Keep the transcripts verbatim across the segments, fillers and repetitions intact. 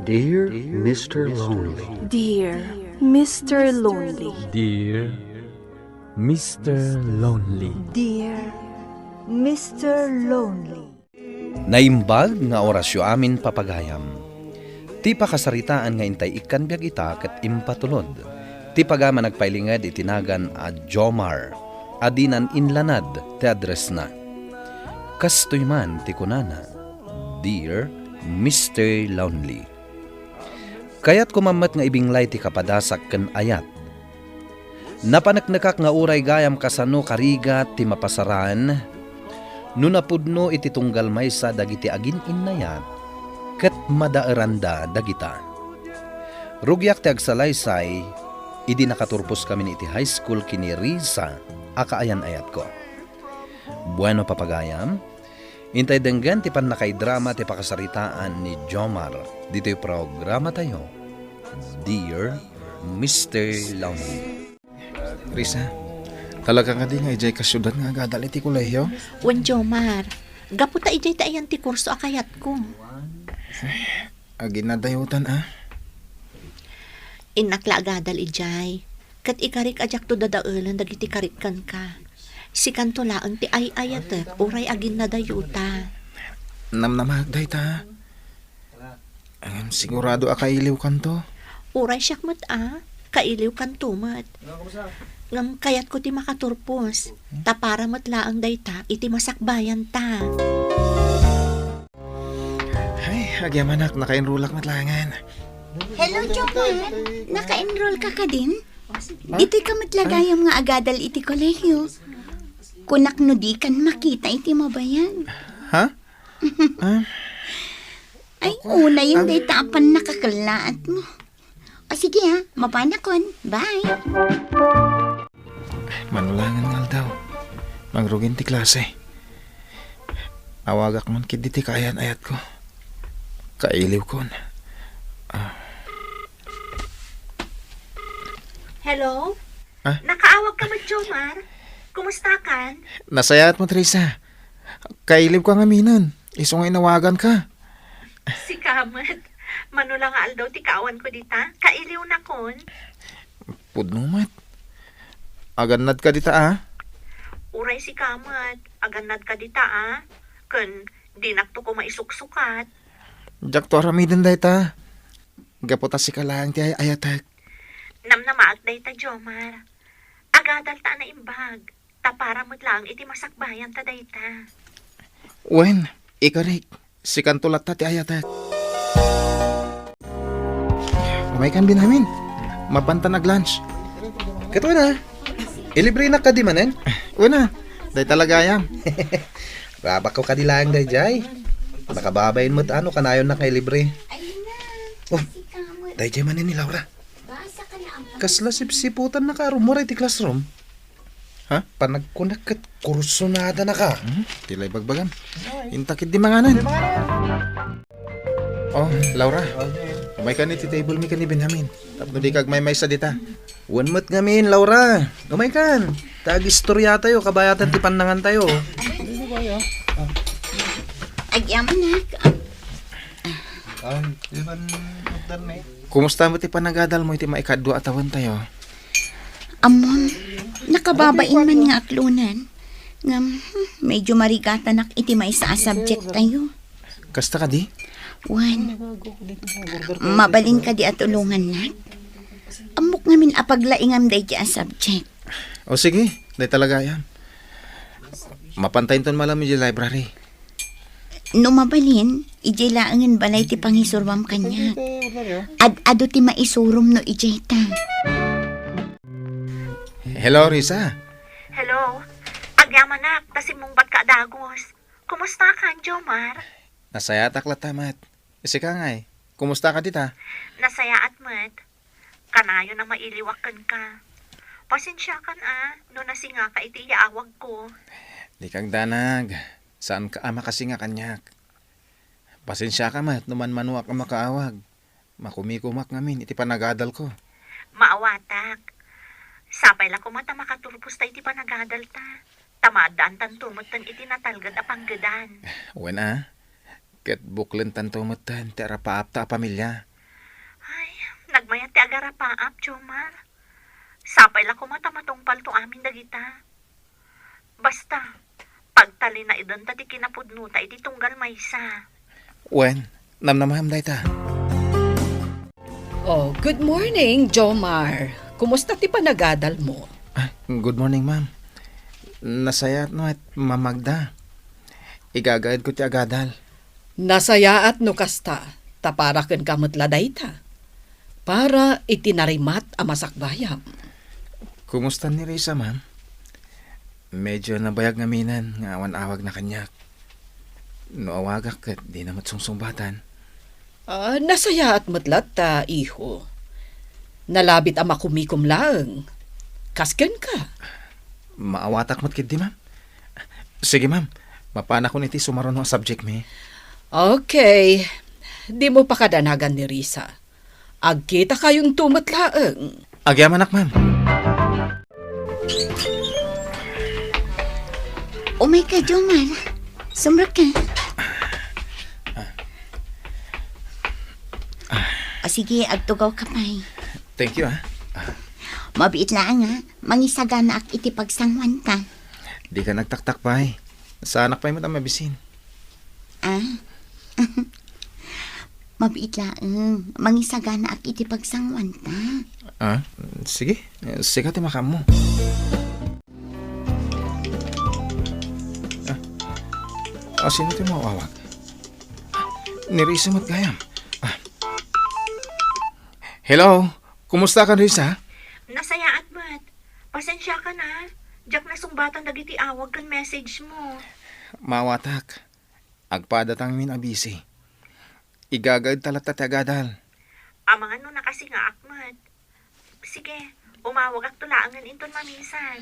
Dear Mister Lonely. Dear Mister Lonely. Dear Mister Lonely. Dear Mister Lonely. Naimbag nga orasyo amin, papagayam. Ti pakasaritaan nga intay ikkan biag ita ket impatulod. Ti pagama nagpailinged iti nagan a Jomar, a dinan inlanad ti addressna. Kastoy man ti kunana, "Dear Mister Lonely." Kayatko man met nga ibinglay ti kapadasak ken ayat. Napaneknekak nga uray gayam kasano karigat ti mapasaran no napudno iti tunggal maysa dagiti agin-innayat ket madaeranda dagita. Rugiak ti agsalaysay idi nakaturposkamin iti high school ken ni Risa a kaayan-ayatko. Bueno, papagayam, intay denggen ti pannakaidrama ti pakasaritaan ni Jomar ditoy programatayo, Dear Mister Lonely. Risa, talaga kadi nga idiay ka siudad nga agadal iti kolehiyo? Wen, Jomar. Gapu ta idiay ti ayan ti kurso a kayatko. Aginadayotan, a? Innak la agadal idiay. Ket ikarik a diakto dadaelen dagiti karik kenka. Sikanto laeng ti ay-ayatek uray aginnadayota. Namnamaek dayta. Ngem sigurado a kailiwkanto. Uray siak met a, kailiwkanto met. Ngem kayatko ti makaturpos, ta para met laeng dayta iti masakbayanta. Ay, agyamanak, naka-enrollak met laengen. Hello, Jomar. Naka-enroll ka kadin? Ditoy ka met la gayam nga agadal iti kolehiyo. Kunak no dikan makita iti mabayag. Ha? Ah. Ay, unay, ah, dayta a pannakakellaat mo. O sige, ha, mapanakon. Bye. Mano laengen nga aldaw, mangrugin ti klase. Awagak man ketdi ti kaayan-ayatko. Kailiwkon. Ah. Hello? Ah? Nakaawag ka met, Jomar? Kumusta kan? Nasayaat mo, Teresa. Kailiwko ngaminen. Isu nga inawaganka. Sika met. Mano la nga aldaw ti kaawanko dita, kailiwnakon. Pudno met. Agannadka dita, a? Uray sika met. Agannadka dita, a? Ken dinakto koma isuksukat. Diakto aramiden dayta. Gapu ta sika laeng ti ay-ayatek. Namnamaak dayta, Jomar. Agadalta a naimbag. Ta para met laeng iti masakbayanta dayta. Wen, ikarik, sikanto latta ti ayatek. Umaykan, Benjamin. Mapanta nag-lunch. Ket wen a, ilibrenak kadi manen? Wen a, dayta la gayam. Rabakko kadi laeng daydiay. Nakababain met a no kanayonnak nga ilibre. Oh, daydiay manen ni Laura. Kasla sipsiputanna ka, rummuar iti classroom? Ha? Panagkunak ket kursunadana ka. Hmm? Ti la ibagbagam. Inta ketdi manganan. Oh, Laura. Umaykan iti table mi ken ni Benjamin. Tapno dika agmaymaysa dita. Wen met ngamin, Laura. Umaykan. Ta agistoriatayo, kabayatan ti pannangantayo. Agyamanak. Ah, di man order na eh. Kumusta met ti panagadal mo iti maikadua a tawentayo? Ammom, nakababain man nga aklonan. Ngem, hmm, medyo marigatanak iti maysa a subject tayo. Kasta kadi? Wen, mabalin kadi a tulongannak? Ammok ngamin a paglaingam daydi a subject. O sige, dayta la gayam. Mapantayonton malam idiay library. No mabalin, idiay laengen balay ti pangisuruam kaniak. Ad-adu ti maisurom no idiay ta. Hello, Risa. Hello. Agyamanak, ta simmungbatka a dagus. Kumusta kan, Jomar? Nasayaatak latta met. Sika ngay, kumusta ka dita? Nasayaat met. Kanayon a mailiwak kenka. Pasensiakan a no nasingaka iti iyaawagko. Dika agdanag. Saanka a makasinga kaniak. Pasensiaka met no manmanuak a makaawag. Makumikumak ngamin iti panagadalko. Maawatak. Sapay la koma ta makaturpos ta iti panagadalta. Ta maaddaantanto metten iti natalged a panggedan. Wen a, ket buklentanto metten ti arapaapta a pamilia. Agarapaap, Jomar. Sapay la koma ta matungpalto amin dagita. Basta, pagtalinaedenta ti kinapudnota iti tunggal maysa. Wen, namnamaem dayta. Oh, good morning, Jomar. Kumusta ti panagadalmo? Ah, good morning, ma'am. Nasayaat no et mamagda. Igagaedko ti agadal. Nasayaat no kasta, ta para kenka met la dayta. Para iti narimat a masakbayam. Kumusta ni Risa, ma'am? Medyo nabayag ngaminen nga awan awagna kaniak. No awagak ket dina met sungsungbatan. Ah, nasayaat met latta, iho. Nalabit a makumikom laeng. Kas kenka? Maawatak met ketdi, ma'am. Sige, ma'am. Mapanakon iti sumaruno a subject mi. Okay. Dimo pakadanagan ni Risa. Agkitakayonto met laeng. Agyamanak, ma'am. Umayka, Jomar. Sumrekka. O sige, agtugawka pay. Thank you, ah. Ah. Mabiit laeng, ah. Mangisaganaak iti pagsanguanta. Dika agtaktak pay. Saanak pay met a mabisin. Ah? Mabiit laeng. Mangisaganaak iti pagsanguanta. Ah, sige. Eh, sika ti makaammo. Ah, asino ti mawawag? Ni Risa met gayam. Ah. Hello? Kumusta ka, Risa? Nasayaat met. Pasensiakan, a. Diak nasungbatan dagiti awag ken message mo. Maawatak. Agpadatangmin a busy. Igagaedta latta ti agadal. Amangan no nakasingaak met. Sige, umawagakto laengen inton mamisan.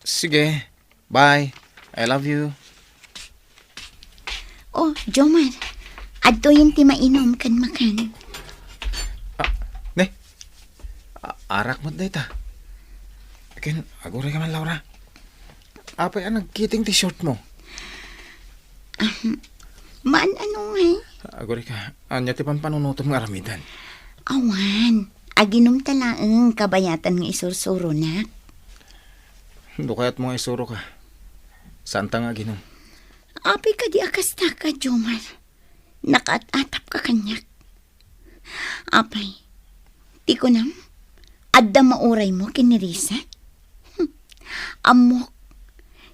Sige. Bye. I love you. Oh, Jomar. Adtoyen ti mainom ken makan. Ah, ne? A-, arak met dayta. Ken, agurayka man, Laura. Apay a nagkiting ti short mo? Ahem. Maan-ano ngay? Agurayka, ania ti panpanunotom nga aramiden? Awan. Aginomta laeng kabayatan nga isursuronak. No kayatmo nga isuroka, saanta nga aginom. Apay kadi a kasta ka, Jomar? Nakaat-atapka kaniak. Apay, ti kunam, adda mauraymo ken ni Risa? Hmm. Ammok,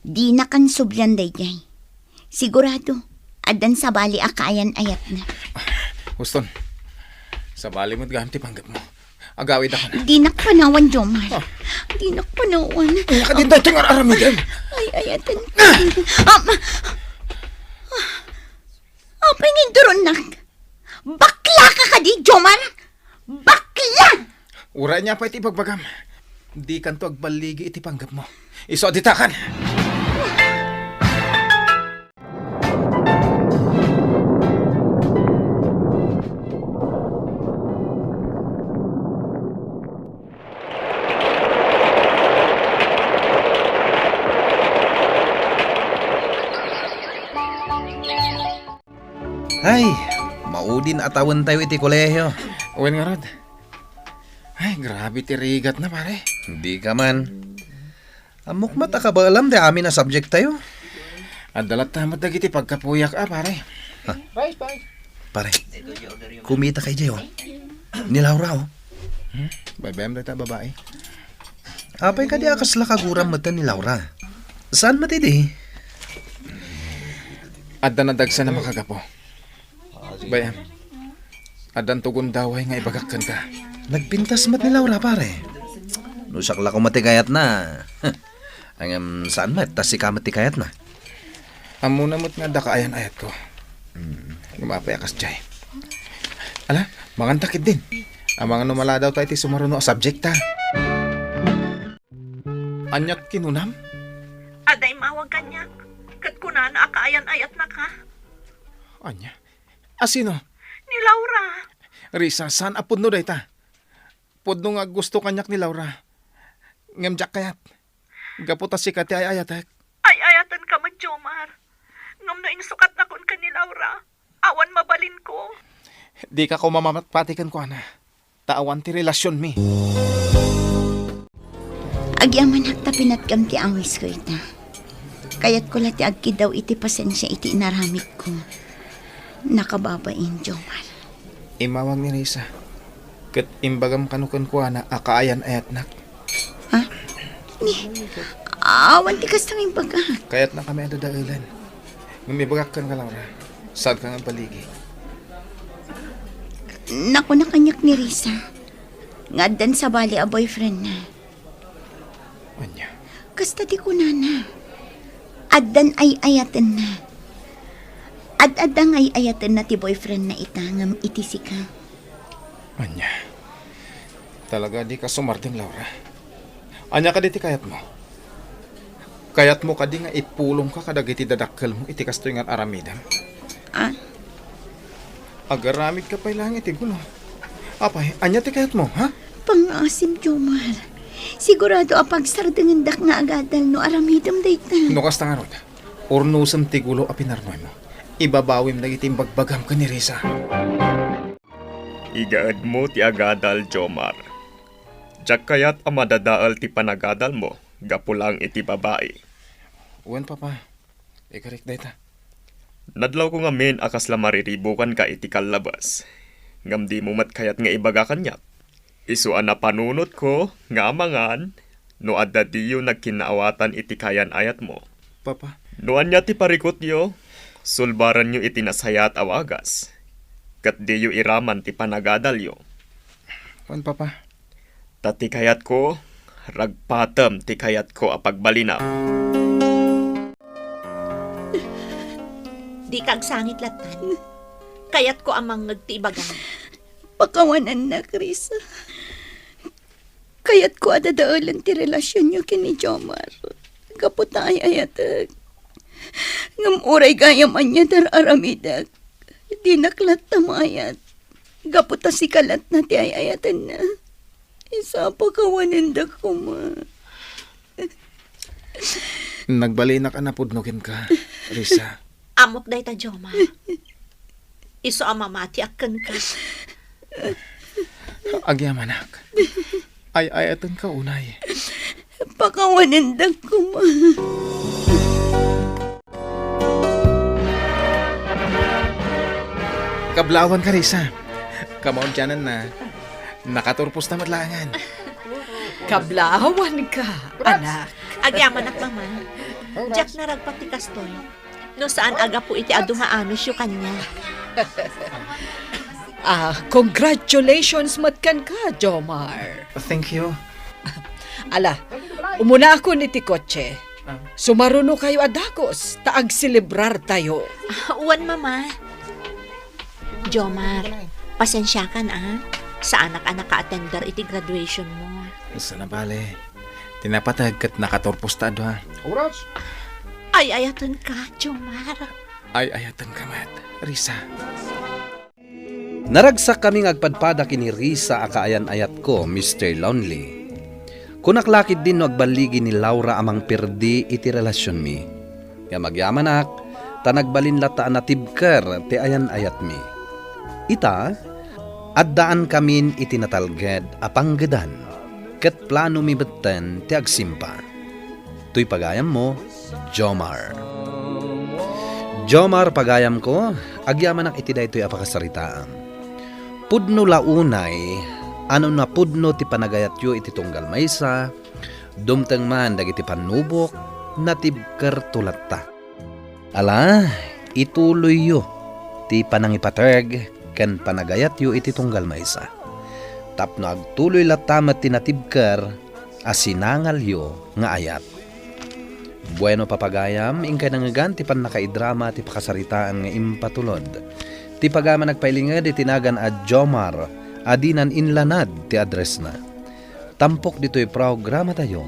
dinakan sublian daydiay. Sigurado, addan sabali a kaayan-ayatna. Huston, sabali met gayam ti panggepmo. Agawidakon. Dinak panawan, Jomar. Ah. Dinak panawan. Ania kadi daytoy nga ar-aramidem? Ay, ay, atan. Ah! Apay nga induronnak? Bakla ka kadi, Jomar? Bakla! Uray ania pay ti ibagbagam, dikanto agballigi iti panggepmo. Isu a ditakan! Ay, maudin a tawentayo iti kolehio. Wen ngarud. Ay, grabe ti rigatna, pare. Dika man. Ammok met a kabaelam ti amin a subject tayo. Adda latta met dagiti pagkapuyak a, pare. Ha? Pare, kumitak idiay, oh. Ni Laura, oh. Hmm? Baybay-am dayta a babai. Apay kadi a kasla kaguram met ni Laura? Saan met idi? Adda nadagsen a makagapu. Bay-am, addanto gundaway nga ibagak kenka. Nagpintas met ni Laura, pare. No siak la koma ti kayatna. Ngem saan met, ta sika met ti kayatna. Ammona met nga adda kaayan-ayatko. Mm. Ngem apay a kasdiay. Ala, manganta ketdin. Amangan no maladawta iti sumaruno a subject ta. Ania ti kinunam? Adda immawag kaniak, ket kunana a kaayan-ayatnaka. Ania? A sino? Ni Laura. Risa, saan a pudno dayta. Pudno nga aggusto kaniak ni Laura. Ngem diak kayat. Gapu ta sika ti ay-ayatek. Ay-ayatenka met, Jomar. Ngem no insukatnakon ken ni Laura, awan mabalinko. Dika koma mamatpati kenkuana. ta awan ti relasionmi. Agyamanak ta pinatkam ti awisko ita. Kayatko la ti agkiddaw iti pasensia iti inaramidko. Nakababain, Jomar. Immawag ni Risa. Ket imbagam kano kenkuana a kaayan-ayatnak. Ha? Ni, awan ti kasta nga imbagak. Kayatnakami a dadaelen. Ngem ibagak kenka, Laura. Saanka nga agbaligi. Nakuna kaniak ni Risa nga addan sabali a boyfriendna. Ania? Kasta ti kunana. Addan ay-ayatenna. Ad-adda nga ay-ayatenna ti boyfriendna ita ngem iti sika. Ania? Talaga dika sumardeng, Laura. Ania kadi ti kayatmo? Kayatmo kadi nga ipulongka kadagiti dadakkelmo iti kastoy nga aramidem? Ah? Agaramidka pay laeng iti gulo. Apay, ania ti kayatmo, ha? Pangngasim, Jomar. Sigurado a pagsardengendak nga agadal no aramidem dayta. No kasta ngarud, urnosem ti gulo a pinarnoymo. Ibabawim dagiti imbagbagam ken ni Risa. Igaedmo ti agadal, Jomar. Diak kayat a madadael ti panagadalmo gapu laeng iti babai. Wen, Papa. Ikarik dayta. Nadlawko ngamin a kasla mariribukanka iti kallabas. Ngem dimo met kayat nga ibaga kaniak. Isu a napanunotko nga amangan no adda diyo nagkinnaawatan iti kayan-ayatmo. Papa. No ania ti parikutyo, sulbaranyo iti nasayaat a wagas. Ket diyo iraman ti panagadalyo. Wen, Papa. Ta ti kayatko, ragpatem ti kayatko a pagbalina. Dika agsangit lattan. Kayatko a mangngeg ti ibagam. Pakawanennak, Risa. Kayatko a dadaelen ti relasionyo ken ni Jomar. Gapu ta ay-ayatek. Ngem uray gayam ania ti ar-aramidek, dinak latta maayat. Gapu ta sika latta ti ay-ayatenna. Isu a pakawanendak koma. Nagbalinak a napudno kenka, Risa. Ammok dayta, Jomar. Isu a mamatiak kenka. Agyamanak. Ay-ayatenka unay. Pakawanendak koma. Kablawanka, Risa. Kamaudiananna, nakaturposta met laengen. Kablawanka, anak. Agyamanak, Mama. Diak naragpat ti kastoy. No saan a gapu iti adu nga anusyo kaniak. Ah, congratulations met kenka, Jomar. Thank you. Ala, umunaakon iti kotse. Ah. Sumarunokayo a dagus, ta agselebrartayo. Ah, wen, Mama. Jomar, pasensiakan, a. Saanak a naka-attender iti graduation mo. Saan a bale. Ti napateg ket nakaturposta a dua. Oras? Ay-ayatenka, Jomar. Ay-ayatenka met, Risa. Naragsakkami nga agpadpada ken ni Risa a kaayan-ayatko, Mister Lonely. Kunak la ketdin no agballigi ni Laura a mangperdi iti relasionmi. Ngem agyamanak, ta nagbalin latta a natibker ti ayan-ayatmi. Ita, addaankamin iti natalged a panggedan, ket planomi metten ti agsimpa. Toy pagayammo, Jomar. Jomar, pagayamko, agyamanak iti daytoy a pakasaritaam. Pudno la unay a no napudno ti panagayatyo iti tunggal maysa, dumteng man dagiti pannubok, natibkerto latta. Ala, ituloyyo ti panangipateg ken panagayatyo iti tunggal maysa. Tapno agtuloy latta met ti natibker a sinangalyo nga ayat. Bueno, papagayam, inkay nangngegan ti pannakaidrama ti pakasaritaan nga impatulod. Ti pagayam a nagpailinged iti nagan a Jomar a dinan inlanad ti addressna. Tampok ditoy programatayo,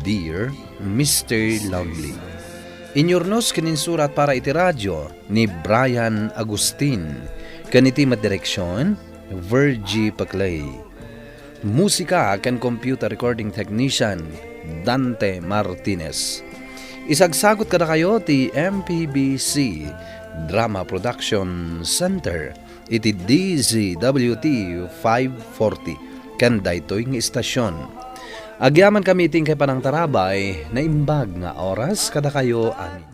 Dear Mister Lonely. Inyurnos ken insurat para iti radio ni Brian Agustin, ken iti madireksion, Virgie Paclay. Musika ken computer recording technician, Dante Martinez. Isagsagut kadakayo ti M P B C Drama Production Center. iti D Z W T five forty ken daytoy nga istasyon. Agyamankami iti inkay panangtarabay, naimbag nga oras kadakayo amin.